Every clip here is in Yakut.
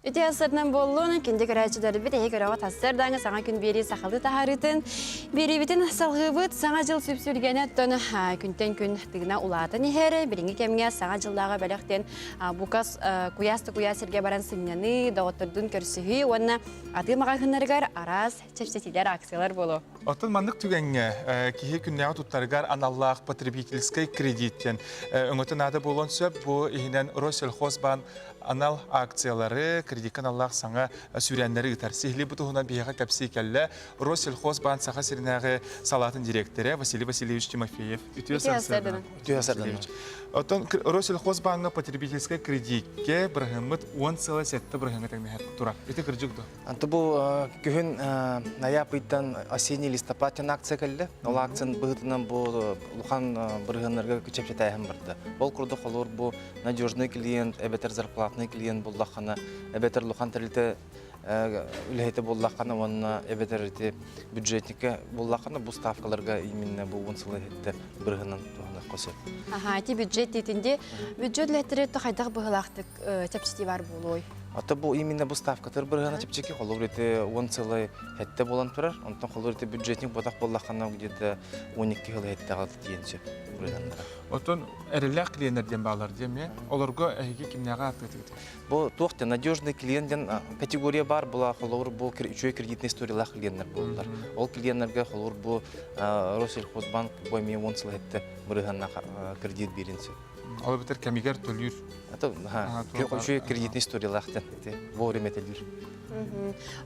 Ити ассарынан буоллун, күндү көрөөччүлэрбит, эһи көрөҕүт ассардааҥы саҥа күн биэрии сахалыы таһаарыытын биэриибитин салҕыыбыт. Саҥа дьыл сүпсүлгэнэ оттон күнтэн күн тыына улаатан иһэр. Билиҥҥи кэмҥэ саҥа дьыллааҕы бэлэх диэн букас куйаас да куйаас сиргэ баран сынньаныы, доҕоттордуун көрсүһүү уонна атыы маҕаһыыннарыгар араас чэпчэтиилэр, акциялар буолуо. Оттон маннык түгэҥҥэ киһи күннээҕи туттарыгар аналлаах потребительскай кредит диэн өҥөтө наада буолуон сөп. Бу иһинэн Россельхозбаан анал акциялары, кредикка аналлаах саҥа сүүрээннэри ыытар. Сиһилии бу туһунан биһиэхэ кэпсии кэллэ Россельхозбаан Саха сиринээҕи салаатын дириэктэрэ Василий Васильевич Тимофеев. Үтүө сарсыарданан. Үтүө сарсыарданан. Оттон Россельхозбааҥҥа потребительскай кредиккэ бырыһыаммыт 10 сыла 7 бырыһыаҥҥа тэҥнэһэр турар. Ити кырдьык дуо? Анты бу күһүн ноябрь ыйтан осенний листопад диэн акция кэллэ. Ол акцияны быһыытынан бу улахан бырыһыаннарга чэпчэтээһин барда. Ол курдук холуур бу надежный клиент эбэтэр зарплатный клиент буллаххына, эбэтэр улахан тэрилтэ үлэһитэ буллаххына уонна эбэтэр ити бюджетникка буллаххына бу ставкаларга именно бу уон сыл иһиттэ бырыһынан туһаныахха сөп. Аха, ити бюджет диэтинди бюджет үлэһиттэрэ хайдах быһыылаахтык чэпчэтии бар буолуой? Ата бу именно бу ставкатыр бырыһана чэпчэки холобур ити 10 сылы хэтте болан турар. Онтон холобур ити бюджетник ботах буоллаххына где-то 12 сыл хэттэҕэ тиийэн сөп бырыһаннара. Оттон эрэллээх клиеннэр диэн баалар диэн эмиэ. Олорго эһиги кимнээҕи ааттыытыгыт? Бу туох диэн надежный клиент диэн категория бар була холобур бу үчүгэй кредитный историялаах клиеннэр буолаллар. Ол клиеннэргэ холобур бу Россельхозбанк бу эмиэ 10 сыл хэтте бырыһанна кредит биэрин сөп. Ол эбэтэр кэмигэр төлүүр. Үчүгэй кредитный историялаах диэн ити вовремя төлүүр.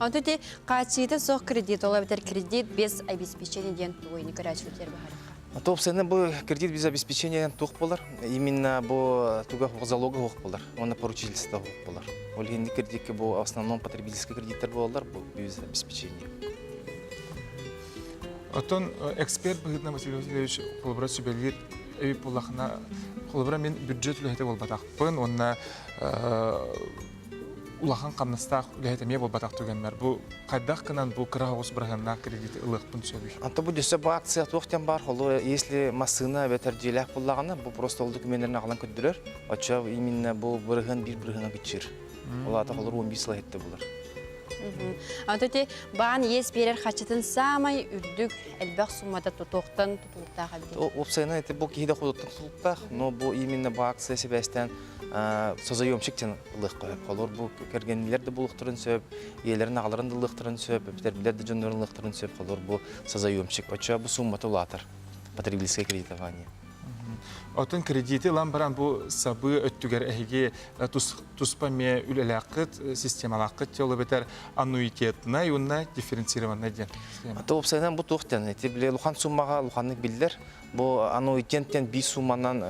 Онто ити хааччыйыта суох кредит, ол эбэтэр кредит без обеспечения диэн тугуйны көрөөччүлэр быһаарыахха. Топ бу кредит без обеспечения туох болар? Именно бу туга залога хуох болар, уонна поручительство хуох болар. Ол иһин кредитке бу в основном потребительский кредиттер болалар, бу без обеспечения. Оттон эксперт быһыытынан Василий Васильевич холобура сүбэлиир эбит буоллахына, холобура мин бюджет үлэһитэ буолбатахпын уонна улахан хамнастаах үлэһит эмиэ буолбатах түгэммэр бу хайдах гынан бу кыра оҕус бырыһыаннаах кредити ылыахпын сөбүй? Антон бу дөссө бу акция туох диэн баар, холу если массыына эбэтэр дьиэлээх буоллаҕына, бу просто ол докуменнарын аҕалан көрдөрөр. Оччо именно бу бырыһыан биир бырыһыана кыччыыр. Ол аата холур 11 сыл иһитте булар. Ото ити баан иэс биэрэр харчытын саамай үрдүк элбэх суммата тутуохтан тутулуктаах эбит. Уопсайынан ити бу киһи да худуттан тутулуктаах, но бу именно бу акция сибээстээн созаемщик диэн ылыахха сөп. Холор бу кэргэннилэр да булуохтарын сөп, ийэлэрин аҕаларын да ылыахтарын сөп, эбэтэр билэр да дьоннорун ылыахтарын сөп. Холор бу созаемщик. Оччо бу суммата улаатар. Потребительское кредитование. Оттон кредити ылан баран бу сабыы өттүгэр эһиги туспа эмиэ үлэлээххит, системалааххыт ол эбэтэр аннуитетнай уонна дифференцированнай диэн. То уопсайынан бу туох диэн, ити били улахан суммаҕа улаханнык биллэр. Бу аннуитет диэн биир сумманан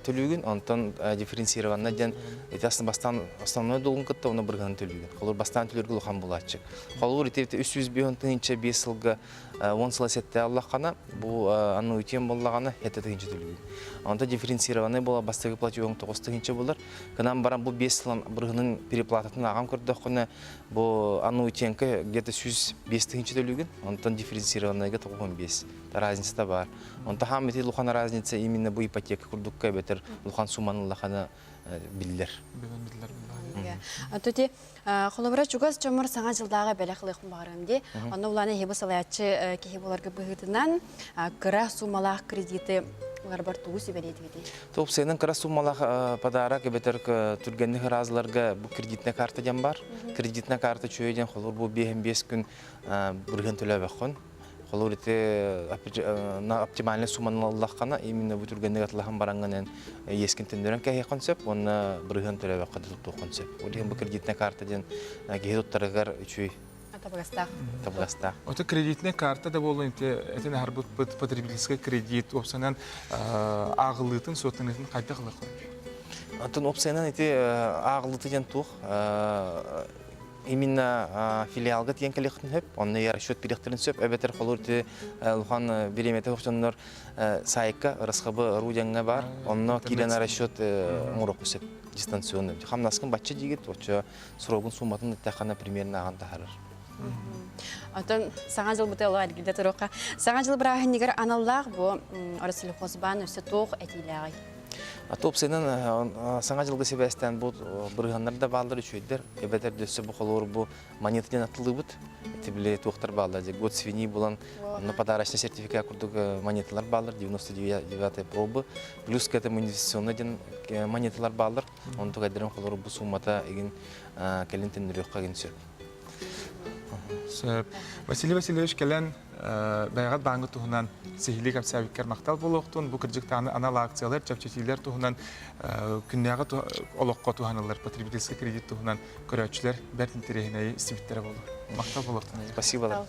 төлүүгүн, онтон дифференцированнай диэн ити бастаан основной долгун кытта уонна бырыһыан төлүүгүн. Холобур бастаан төлүүргэ улахан булааччы. Холобур ити 305 тыһыынча 5 сылга 10 сыл сэтте аллаххана бу аннуитиэн буоллаҕына хэтэ тыһыынча төлүүгүн. Онто дифференцированный буола бастакы платежуҥ 9 тыһыынча буолар. Кынан баран бу 5 сылын бырыһынын переплататын ааҕан көрдөххүнэ бу аннуитиэнка где-то 105 тыһыынча төлүүгүн, онтон дифференцированныйга 95. Разница баар. Онто хаам ити улахан разница именно бу ипотека курдукка эбэтэр улахан сумманы ыллахана биллэр. Биллэр. Ото ти Холобура, чугас дьоммор Саҥа дьылдааҕы бэлэх ылыахпын баҕарыам дии. Онно улаана эһиги салайааччы киһи буоларга быһыытынан кыра суумалаах кредиты ыларбар тугу сүбэлиэтигитий? Топсыйанан кыра суумалаах подарок эбэтэр түргэнник ыраазыларга бу кредитная карта диэн бар. Кредитная карта үчүгэй диэн холобур бу 5 күн бырыһыан төлөөбөххүн. Холобур ити на оптимальный сумманы ыллаххына именно бу түргэнник атылаһан бараҥҥын иэскин төннөрөн кэһиэххин сөп уонна бырыһыан төлөөбөххө да туттуоххун сөп. Ол иһин бу кредитная карта диэн киһи туттарыгар үчүгэй. Табыгастаах. Табыгастаах. Ото кредитная карта да буоллун ити этин аһарбыппыт потребительский кредит уопсанан ааҕыллыытын суоттаныытын хайдах ылыаххын? Антон уопсайынан ити ааҕыллыыты диэн туох именно филиалга тиийэн кэлиэхтин сөп, онно я расчет бириэхтэрин сөп, эбэтэр холур ити улахан бириэмэтэ охсоннор сайтка РСХБ ру диэҥҥэ бар, онно киирэн расчет оҥоруохха сөп дистанционно. Хамнаскын бачча диигит, оччо срогун сумматын эттэххинэ примерно аҕан таһарар. Оттон Саҥа дьыл быта олох эргилдэ туруохха. Саҥа дьыл бырааһынньыгар аналлаах бу Россельхозбаан өссө туох этиилээҕий? А топсайынан саҥа дьылга сибээстээн бу бырыһыаннар да бааллар үчүгэйдэр. Эбэтэр дөссө бу холобур бу монета диэн атылыыбыт. Ити били туохтар бааллар дьэ год свиньи булан онно подарочный сертификат курдук монеталар бааллар 99 пробы. Плюс к этому инвестиционный диэн монеталар бааллар. Онтук эдэрин холобур бу суммата игин кэлин төннөрүөххэ игин сөп. Сөп. Василий Васильевич кэлэн бэйэҕит бааҥҥы туһунан сиһилии кэпсээбиккэр махтал буолуохтун. Бу кырдьыктааны анал акциялар, чэпчэтиилэр туһунан күннээҕи олоххо туһаныллар потребительский кредит туһунан көрөөччүлэр бэрт интэриэһинэйи истибиттэрэ буолуо. Махтал буолуохтун. Спасибо.